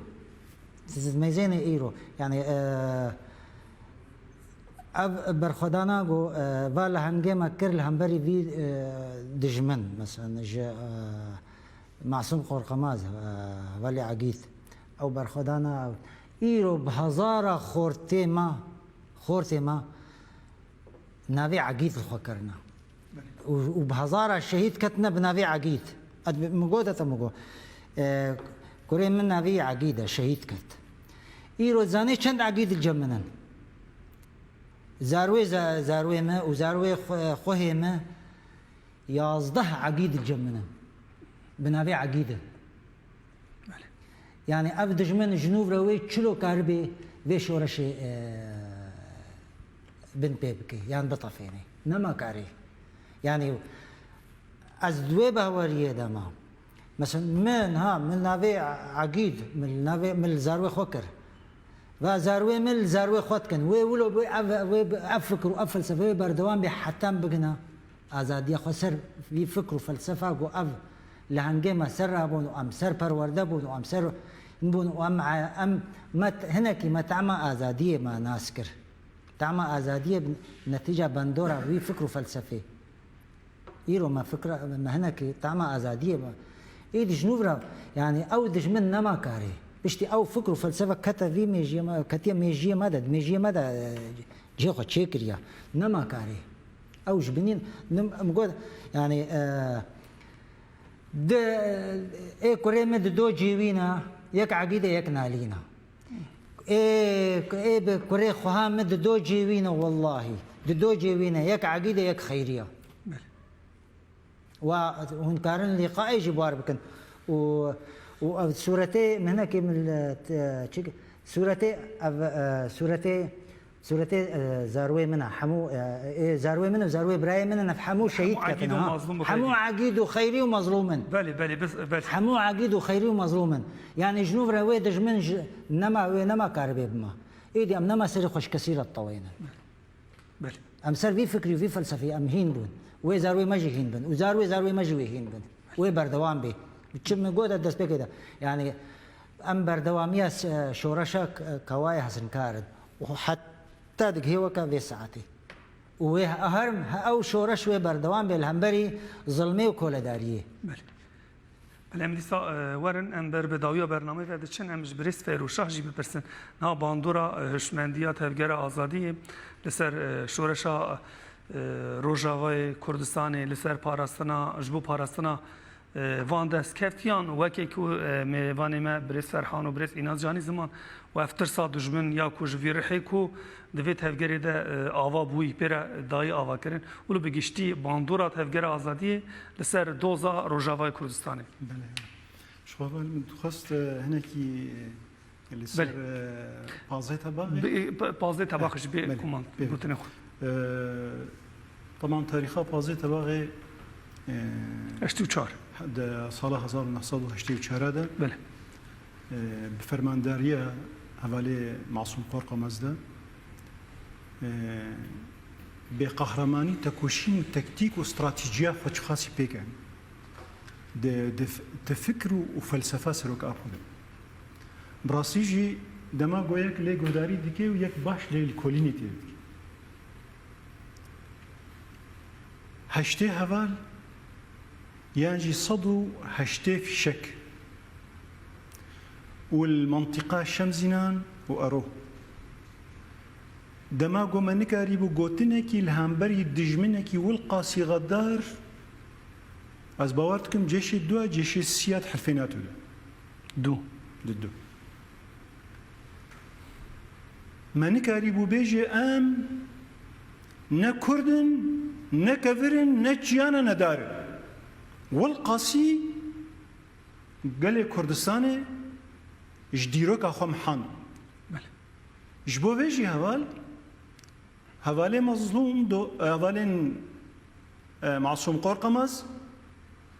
tu dimeyzênê îro. Yanî, e, ev berxwedana ku, e, va lehengê me kir li hemberî vî, e, dijmin, mesela ji, e, Masûm Qorxemaz, e, Hevalê Egîd, ew berxwedana îro bi hezara xortê me, xortê me, navê Egîd li xwe kirine. Û, û bi hezara şehîd ketine bi navê Egîd. Ez bi-, min got, te min got. E, kurê min navê Egîd e, şehîd ket. Îro zanê çend Egîd li cem min in? Zarwê za-, zarwê me û zarwê xwe-, xwehê me yazdeh Egîd li cem min in. Bi navê Egîd in. Belê. Yanî ev dijmin ji nû re wê çilo karibê vê şoreşê, e, bin pê bike, yan bitefêne. Nema karê. Yanî ez di wê behweriyê de me. Mesela min, ha, min navê Egîd, min navê, min li zarwê xwe kir. Va zarwê min li zarwê xwe dikin. Wê wilo bê ev, wê bi-, ev fikr û ev felsefe wê berdewam bê heta em bigina azadiya xwe ser vî fikr û felsefa ku ev lehengê me ser rabûn û em ser perwerde bûn û em ser bûn û em, em me t-, hinekî me tema azadiyê me nas kir. Tema azadiyê bi netîca bandora vî fikr û felsefê. Îro me fikra, me hinekî tema azadiyê me. Êdî ji nû re, yanî ew dijmin nema karê. Piştî ew fikr û felsefe kete vî mêjiyê me, ketiye mêjiyê me de, mêjiyê me de, e, cihê xwe çêkiriye. Nema karê. Ew ji binî, nim-, em got, yanî, e, di, ê kurê min di do cêwî ne, yek Egîd e, yek Nalîn e. Ê, ê bi kurê xweha min di do cêwî ne, wellahî. Di do cêwî ne, yek Egîd e, yek Xeyrî ye. Belê. Wa hûn karin lîqayê jî bar bikin. Û, û ev sûretê, min hinekî min li, t-, çi, sûretê, ev, e, sûretê, sûretê, e, zarwê min e. Hemû, e, ê, zarwê min û zarwê birayê min in, ev hemû şehîd ketin, Egîd û ha. Mazlûm û Hemû Xeyrî. Egîd û Xeyrî û Mazlûm in. Belê, belê, biz, belê. Hemû Egîd û Xeyrî û Mazlûm in. Yanî ji nû re wê dijmin ji, nema, wê nema karibê bima. Êdî em nema serê xwe ji kesî re ditewênin. Belê. Em ser vî fikrî û vî felsefeyê em hîn bûn. Wê zarwê me jî hîn bin. Û zarwê zarwê me jî wê hîn bin. Wê berdewam bê. Çi min got destpêkê de. Yanî em berdewamiya s-, şoreşa k-, kewayê hesinkar in. Û heta digihê weke vê saetê. Û wê he-, herm he-, ew şoreş wê berdewam bê li hemberî zilmê û koledariyê. Belê. Belê, em dîsa, e, werin, em ber bi dawiya bernameyê ve diçin, em ji birêz Feyroşah jî bipirsin. Niha bandora, e, hişmendiya Tevgera Azadiyê li ser, e, şoreşa, e, Rojavayê Kurdistanê, li ser parastina, ji bo parastina, e, van destkeftiyan, weke ku, e, mêvanê me birêz Ferhan û birêz Înaz Canî ziman, û ev tirsa dijmin ya ku ji vî rihê ku di vê tevgerê de, e, ava bûyî pê re dayî avakirin û li bi giştî bandora Tevgera Azadiyê li ser doza Rojavayê Kurdistanê. Belê. Ji xwe min dixwest, e, hinekî, e, li ser, Belê. e, pazdeh tebaxê. Bi, e, pa-, pazdeh tebaxê ji bê Belê. Kuman Belê. Gotinê xwe. E, Tamam, tarîxa pazdeh tebaxê, e, Heştê û çar. De sala hezar û neh sed û heştê û çar de, Belê. e, bi fermandariya hevalê Masûm Qorqemez de, e, bê qehremanî tekoşîn û tektîk û stratejiya xwe çiqasî pêk e. Di, di f-, di fikr û, û felsefa Serok Apo de. Bi rastî jî dema ku yek lê guhdarî dike û yek baş lê lêkolînê tê dike. Heştê heval yan jî sed û heştê fîşek û li mentiqa Şemzînan û Ero. Dema ku me nikarîbû gotinekî li hemberî dijminekî wilqasî xedar, ez bawer dikim cêşê dua, cêşê siya di hilfê NATO de. Du. Di du. Me nikarîbû bêjê em Ne Kurd in, ne kevir in, ne çiya ne, ne dar in. Wilqasî gelê Kurdistanê ji dîroka xwe mihand. Belê. Ji bo vê jî heval, hevalê Mezlûm do, hevalên, e, Masûm Qorqemez,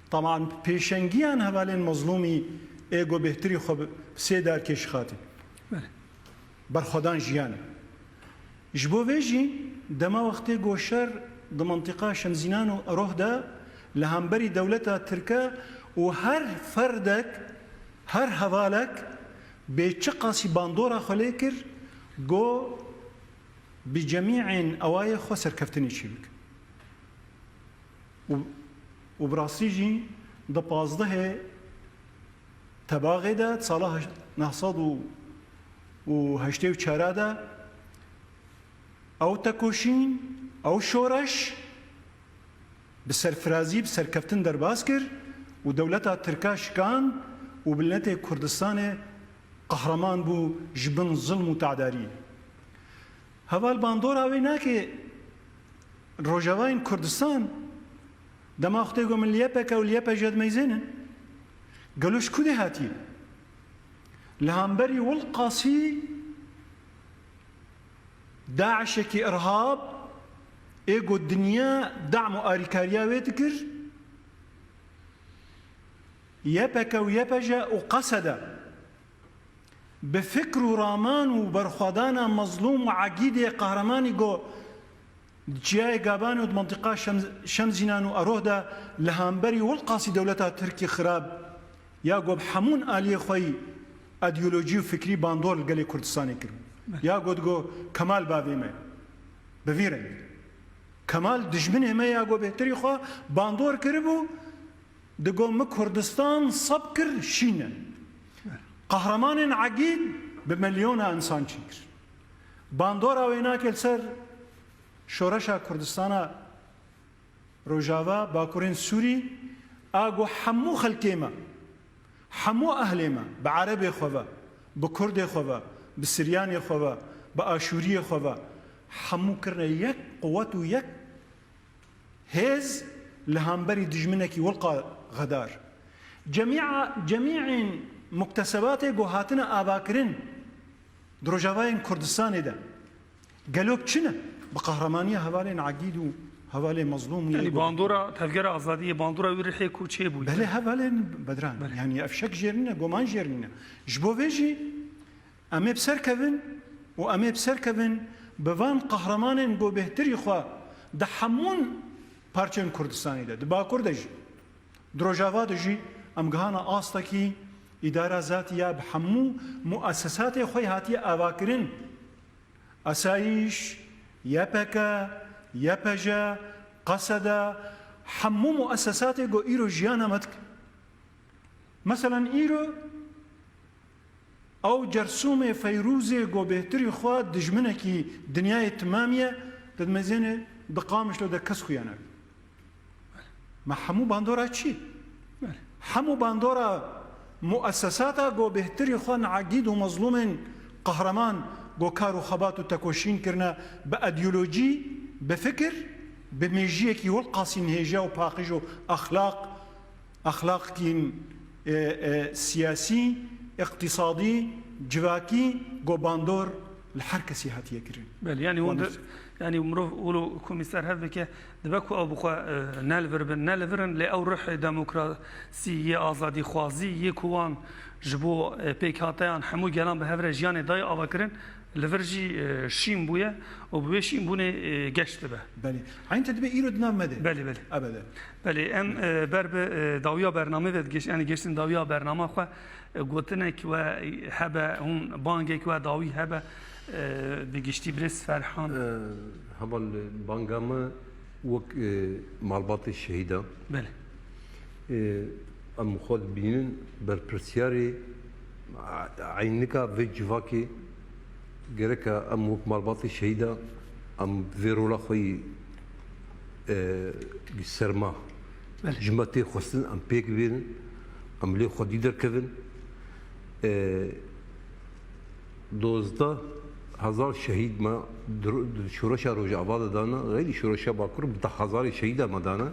taban pêşengiyan hevalên Mezlûmî ê ku bêhtirî xwe bi sê darkê şixatî. Belê. Berxwedan jiyan e. Ji bo vê jî dema wextê ku şer di mintîqa Şemzînan û Eroh de li hemberî dewleta Tirke û her ferdek, her hevalek bê çiqasî bandora xwe lê kir, ku bi cemî'ên ewayê xwe serkeftinê çêbike. Û, û bi rastî jî di pazdehê Tebaxê de, sala heşt-, neh sed û heştê û çar de, ew tekoşîn, ew şoreş bi serfirazî, bi serkeftin derbas kir û dewleta Tirka şikand û miletê Kurdistanê qehreman bû ji bin zilm û tedarî. Heval bandora wê nake Rojavayên Kurdistan, dema wextê ku min li Y P K û li Y P J dimeyzênin, gelo ji ku dê hatiye? Li hemberî Wilqasî DAIŞekî irhab ê ku dinya dam û arîkariya wê dikir, Y P K û Y P J û Qesede bi fikr û raman û berxwedana Mezlûm û Egîdê qehremanî ku di Çiyayê Gabanê û di mintîqa Şem-, Şemzînan û Eroh de li hemberî Wilqasî dewleta Tirkî xirab ya ku bi hemûn aliyê xwe yî, îdeolojî û fikrî bandor li gelê Kurdistanê kiribû. Ya ku digo Kemal bavê me. Bi vî rengî. Kemal dijminê me ya ku bêhtirî xwe bandor kiribû, digo min Kurdistan sep kir şîne. Qehremanên Egîd bi milyona însan çêkir. Bandora wê nake li ser şoreşa Kurdistana Rojava, Bakurên Sûrî, a ku hemû xelkê me, hemû ehlê me, bi Erebê xwe ve, bi Kurdê xwe ve, bi Siryanê xwe ve, bi Aşûriyê xwe ve, hemû kirine yek quwet û yek hêz li hemberî dijminekî wilqa xedar. Cemîa-, cemî'ên muktesebatê ku hatine avakirin di Rojavayên Kurdistanê de, gelo çi ne? Bi qehremanîya hevalên Egîd û hevalê Mezlûm û Yanî yê ku bandora Tevgera Azadiyê, bandora wî rihê ku çêbûyî. Belê hevalên Bedran. Belê. Yanî ev şek jêr nîne, goman jêr nîne. Ji bo vê jî Em ê bi ser kevin û em ê bi ser kevin bi van qehremanên ku bêhtirî xwe di hemûn parçeyên Kurdistanê de, di Bakur de jî, di Rojava de jî em gihana astekî îdara zatî ya bi hemû muesesatê xwe hatiye avakirin. Asayîş, Y P K, Y P J, Qesede, hemû muesesatê ku îro jiyana me dikin. Meselan îro Ew Cersûmê Feyrûzê ku bêhtirî xwe dijminekî dinyayê timamî ye, te dimezêne di Qamişlo de kes xuya nabî. Me hemû bandora çi? Belê. Hemû bandora muesesata ku bêhtirî xwe Egîd û Mezlûmên qehreman ku kar û xebat û tekoşîn kirine bi îdeolojî, bi fikir, bi mêjiyekî wilqasî nihêja û paqij û exlaq, exlaqkîn, e, e, siyasî, îqtîsadî, civakî, ku bandor li her kesî hatiye kirin. Belê, yanî hûn Wan de, yanî mirov wilo komîser hev bike, dibe ku ew bi xwe, e, ne li vir bin, ne li vir in, lê ew ruhê demokrasî, yê azadîxwazî, yê ku wan ji bo, e, pêkhateyan hemû gelan bi hev re jiyanê dayê ava kirin, li vir jî, e, şîn bûye û bi wê şînbûnê, e, geş dibe. Belê. Eyn te dibe îro di nav me de. Belê, belê. Ebede. Belê, em, e, ber bi, e, dawiya bernamê ve digeş-, yanî geştin dawiya bernama xwe, e, gotinek we hebe, hûn bangek we dawî hebe, e, bi giştî birêz Ferhan. E, heval banga me wek, e, malbatê şehîdan. Belê. E, em xwe dibînin berpirsiyarê a-, eynika vê civakê. Gereka em wek malbatê şehîda em vê rola xwe yî, e, serma Belê. Ji me tê xwestin, em pêk bênin, em lê xwedî derkevin. E, dozdeh hezar şehîd me di ro-, di şoreşa Rojava de dane, xeylî şoreşa Bakur bi deh hezarê şehîda me dane.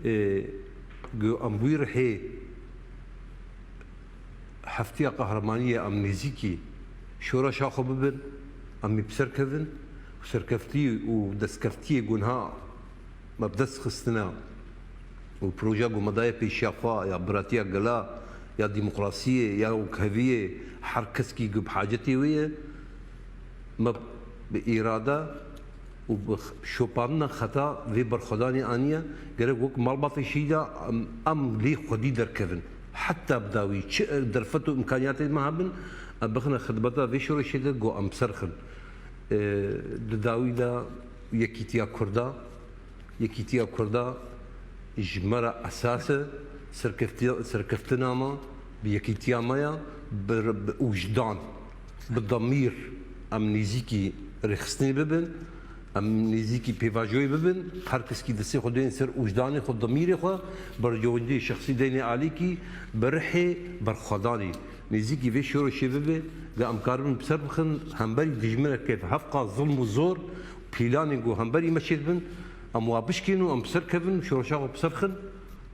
Ê, ku em bûyî rihê heftiya qehremaniyê em nêzîkî şoreşa xwe bibin, em ê bi ser kevin û serkeftî û destkeftiyê ku niha me bi dest xistine û proja ku me daye pêşiya xwe ya biratiya gela, ya demokrasiyê, ya wekheviyê, her keskî ku bi hacetê wê ye, me bi îrade û bi x-, şopandina xeta vê berxwedanê aniye, gerek wek malbatê şehîda em, em lê xwedî derkevin. Heta bi dawî çi derfet û îmkaniyatê me hebin, em bixine xidmeta vê şoreşê de ku em bi ser xin. E, di dawî de yekîtiya Kurda, yekîtiya Kurda ji me re esas e, serkeftiya, serkeftina me bi yekîtiya me ya, bi, bi wijdan, bi demîr em nêzîkî rêxistinê bibin, em nêzîkî pêvajoyê bibin, her keskî destê xwe dêne ser wijdanê xwe, demîrê xwe, berjewendiyê şexsî deyne alîkî, bi rihê berxwedanê nêzîkî vê şoreşê bibe, ga em karibin bi ser bixin, hemberî dijmineke hevqa zilm û zor, pîlanên ku hemberî me çêdibin, em wa bişkên û em bi ser kevin û şoreşa xwe bi ser bixin.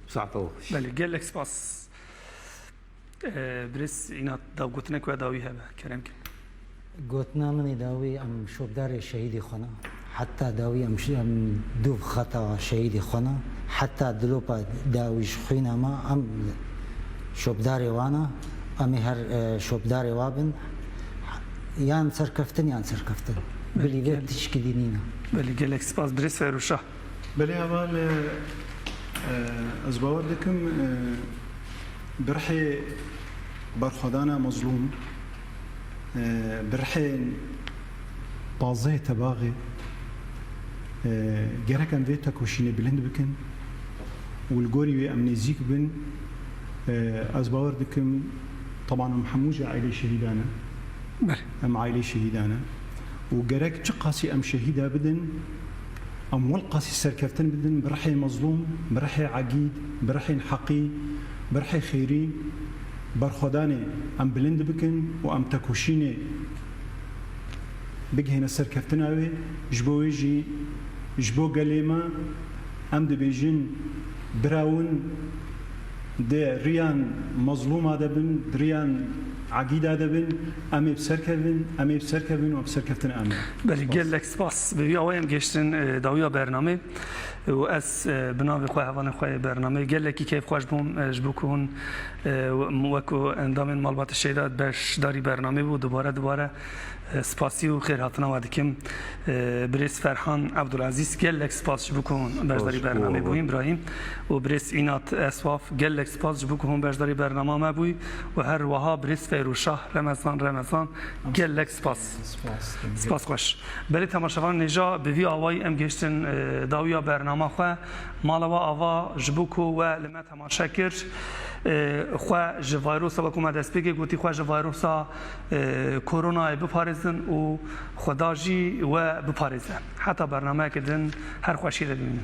Saeta we xweş. Belê, gelek spas. Ee, Birêz Înat, daw gotinek we dawî hebe, kerem kin. Gotina min ê dawî em şopdarê şehîdê xwe ne. Heta dawî em ş-, em dûv xeta şehîdê xwe ne. Heta dilopa dawî ji xwîna me em şopdarê wan e. Em ê her, e, şopdarê wa bin. Yan serkeftin yan serkeftin. Bilî vê tişkî dî nîne. Belê, gelek spas Birêz Ferûşah. Belê heval, e, e, ez bawer dikim, e, bi rihê berxwedana mezlûm, e, bi rihên pazdehê Tebaxê, e, gerek em vê tekoşînê bilind bikin û li gorî wê em nêzîk bin. E, ez bawer dikim, teban em hemû jî aîlê şehîdan e. Belê. Em aîlê şehîdan e. Û gerek çiqasî em şehîda bidin, em welqasî serkeftin bidin, bi rihê mezlûm, bi rihê egîd, bi rihên heqî, bi rihê xêrî, berxwedanê em bilind bikin û em tekoşînê bigihêne serkeftina wê. Ji bo wê jî, ji bo gelê me, em dibêjin, bira win di riyan mezlûma de bin, di riyan egîda de bin, em ê bi ser kevin, em ê bi ser kevin û em serkeftin em. Belê, gelek spas. Bi vî awayê em gehiştin, e, dawiya bernamê. Û ez, e, bi navê xwe, hevalên xwe yê bernamê gelekî keyfxweş bûm, e, ji bo ku hûn, e, wek ku endamên Malbatê Şehîda beşdarî bernamê bû, dubare dubare, e, spasî û xêrhatina we dikim. E, Birêz Ferhan Ebdulezîz, gelek spas ji bo ku hûn beşdarî bernamê bûyîn, Îbrahîm. Û Birêz Înat Eswaf, gelek spas ji bo ku hûn beşdarî bernama me bûyî. Û her wiha Birêz Ferûşah Remezan Remezan, gelek spas. Spas. Spas xweş. Belê temaşevan nêja bi vî awayî em gehiştin, e, dawiya bernama xwe. Mala we ava ji bo ku we li me temaşe kir, e, xwe ji vayrosa, wekû me destpêkê gotî, xwe ji vayrosa, e, koronayê biparêzin û Xweda jî we biparêze. Heta bernameyeke din her xweşiyê de bimînin.